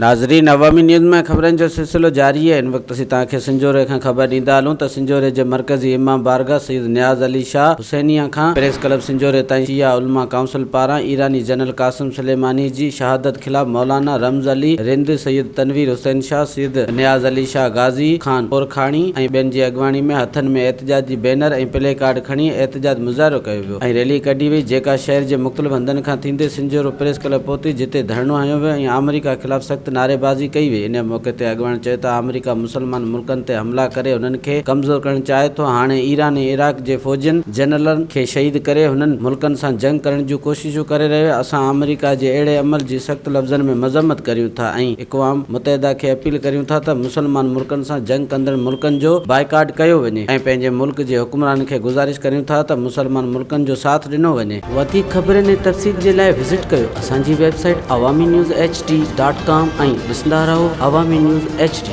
ناظرين عوامي نيوز ۾ خبرن جو سلسلو جاري آهي هن وقت اسين توهان کي سنجهوري کان خبر ڏيندا هلون ته سنجهوري جي مرڪزي امام بارگاهه سيد نياز علي شاهه حسينيه کان پريس ڪلب سنجهوري تائين شيعا علماء ڪائونسل پاران ايراني جنرل قاسم سليماني جي شهادت خلاف مولانا رمز علي رند، سيد تنوير حسين شاهه، سيد نياز علي شاهه غازي خان پورکاڻي ۽ ٻين جي اڳواڻي ۾ هٿن ۾ احتجاجي بينر ۽ پلي ڪارڊ کڻي احتجاج مظاهرو ڪيو ويو. ۽ ريلي ڪڍي وئي جيڪا شهر جي مختلف هنڌن کان ٿيندي سنجهورو پريس ڪلب پهتي جتي ڌرڻو هنيو ويو ۽ آمريڪا خلاف سخت نعريبازي ڪئي وئي ان موقعي تي اڳواڻن چيو ته آمريڪا مسلمان ملڪن تي حملا ڪري انهن کي ڪمزور ڪرڻ چاهي ٿو هاڻي ايران ۽ عراق جي فوجين جنرلن کي شهيد ڪري هنن ملڪن سان جنگ ڪرڻ جون ڪوششون ڪري رهيو آهي اسان آمريڪا جي اهڙي عمل جي سخت لفظن ۾ مذمت ڪريون ٿا ۽ اقوام متحده کي اپيل ڪريون ٿا ته مسلمان ملڪن سان جنگ ڪندڙ ملڪن جو بائيڪاٽ ڪيو وڃي ۽ پنهنجي ملڪ جي حڪمرانن کي گذارش ڪريون ٿا ته مسلمان ملڪن جو ساٿ ڏنو وڃي. وڌيڪ خبرن ۽ تفصيل جي لاء وزٽ ڪيو اسان جي website Awami news H D dot com ۽ ڏسندا رهو عوامي نيوز ايڇ ڊي.